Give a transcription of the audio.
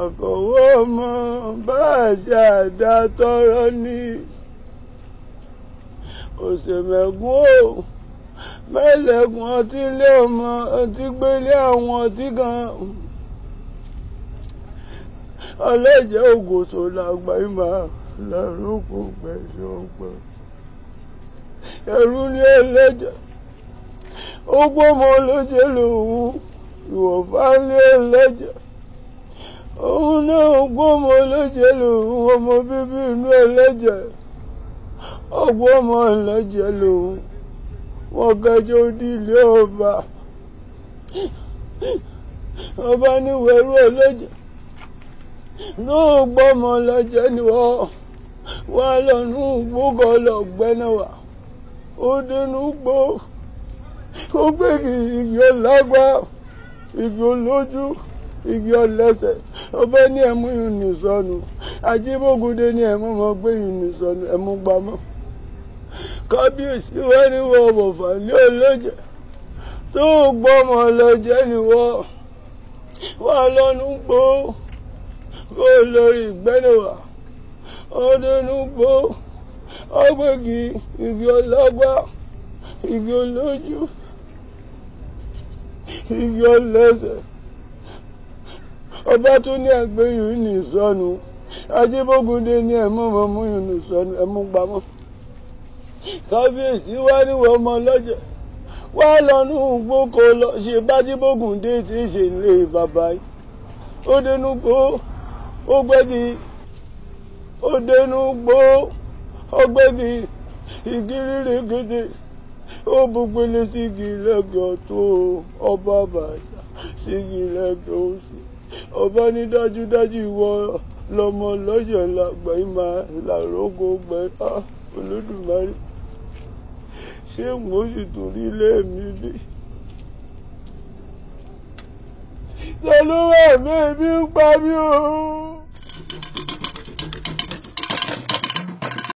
Àkànwó ọmọ bá àṣà àdá tọrọ ní òṣèmẹ̀gún o mẹ́lẹ̀kùn ọtí lé ọmọ ọtí gbélé àwọn ọtí kan ọlẹ́jẹ̀ ògòsò làgbà ìmọ̀ lárúkọ gbẹ̀sọ̀ pẹ̀ ẹ̀rú ní ẹlẹ́jẹ̀ ó gbọ́mọ lójé lòun ìwọ̀fà ní ẹlẹ́jẹ̀ òun náà gbọ́mọ lójé lòun ọmọ bíbí inú ẹlẹ́jẹ̀ ọgbọ́mọ ẹlẹ́jẹ̀ lòun wọ́n kẹjọ dílé ọba ọba níwẹ̀rú ẹlẹ́jẹ̀ náà gbọ́mọ lọ́jẹ́ ni wọ́n wá lọ́nù gbókọ̀ lọ́gbẹ́ náà wà ó dénú gbó ó gbé igi ọlágbá igi olójú igi ọlẹ́sẹ̀ ọba ní ẹ̀mú ìrìnnì sọnù Ajíbógundé ní ẹ̀mú ọmọ gbé ìrìnnì sọnù ẹ̀mú pamọ́ kábíyèsí wá ní wọ́n bọ̀fà ní ọlọ́jẹ̀ tó gbọ́mọ lọ́jẹ́ ni wọ́n wà lọ́nù gbó kó lórí ìgbẹ́niwà ọdúnú gbó ọgbẹ́gi igi ọlọ́gbà igi olójú igi ọlẹ́sẹ̀ ọba tó ní ẹgbẹ́ yìí ní ìsọnù Ajíbógundé ní ẹ̀mú ọmọ yìí ní ìsọnù ẹ̀mú pamọ́ kábíyèsí wá níwọ̀ ọmọ lọ́jẹ̀ wá lọ́nù gbó kó lọ ṣe bájíbógundé tí í ṣe ilé bàbá yìí ó dénú gbó ó gbẹ́gi ó dénú gbó ó gbẹ́gi igi rírì gidi ó bugbélé sígi lẹ́gbẹ̀ẹ́ tó ọba bàjá sígi lẹ́gbẹ̀ẹ́ òsì ọba ní dájúdájú ìwọ lọmọ lọ́jọ́ làgbà ìmọ̀ làrógó gbẹ Olódùmarè ṣé mo sì torí ilé mi bí? Ta ló wà mí ebi ń pa mí o.